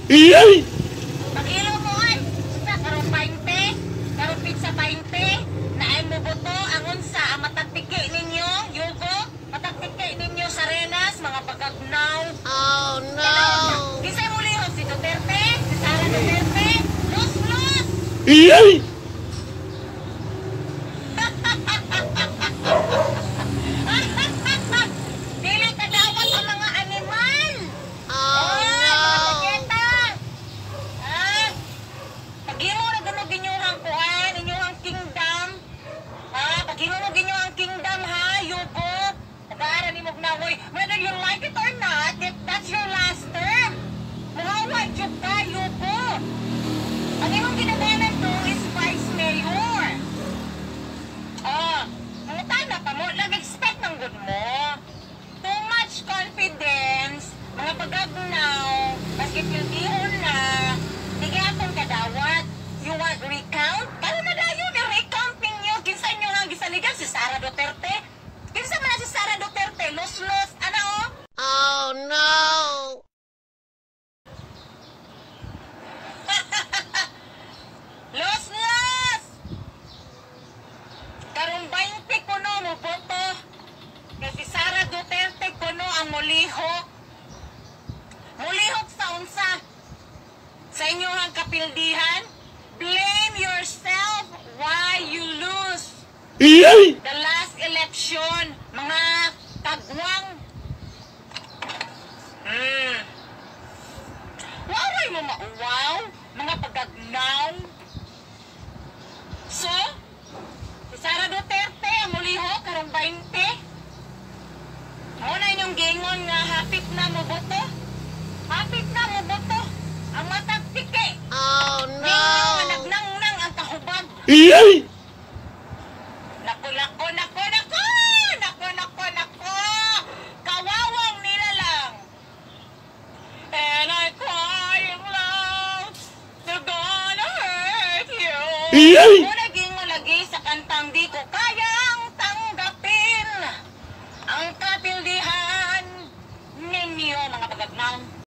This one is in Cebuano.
Pag-ilo mo ay, sa karong 20, karong pizza 20, na ay moboto ang unsa ang matagtiki ninyo, Yugo, matagtiki ninyo sa Arenas, mga pagagnaw. Oh no! Kinsay molihok si Duterte, si Sara Duterte, los los. Dili kadawat ang mga animal. Oh Ay, mga no! paketa. Ah, paghimo na gano'n ginyuhang kuan, inyuhang kingdom. Ah, paghimo mo ginyuhang kingdom ha, Yugo. Tagaara ni Mugnawoy. Whether you like it or not, that's your last term. Muhawa jud ka, Yugo. Ang imong ginaganan to is vice mayor. Ah, mangutana pa mo, nag-expect ng good mo. Too much confidence, mga pagagnaw, maski pilbihon na, di gyapon kadawat. You want recount? Karon na dayon, i-recount ninyo. Kinsa inyo nga gisaligan? Si Sara Duterte? Kinsa man na si Sara Duterte? Los-los, ana oh? Oh no! Los-los! Karong 20 kuno mo boto. Kay si Sara Duterte kuno ang mulihok. Mulihok sa unsa? Sa inyong kapildihan? Blame yourself why you lose the last election, mga kagwang. Waway mo mauwaw, mga pagagnaw. So, si Sara Duterte ang mulihok karong 20. Mao na inyong gingon nga hapit na mo boto. Hapit na mo boto. Ang matag tiki. Oh Ninyo nga no! nagnangnang ang kahubag. Nako, nako, nako, nako! Nako, nako, nako! Kawawang nila lang. And I crying loud, they're gonna hurt you. Mo naging lagi sa kantang di ko kayang tanggapin ang kapildihan ninyo, mga pagagnaw.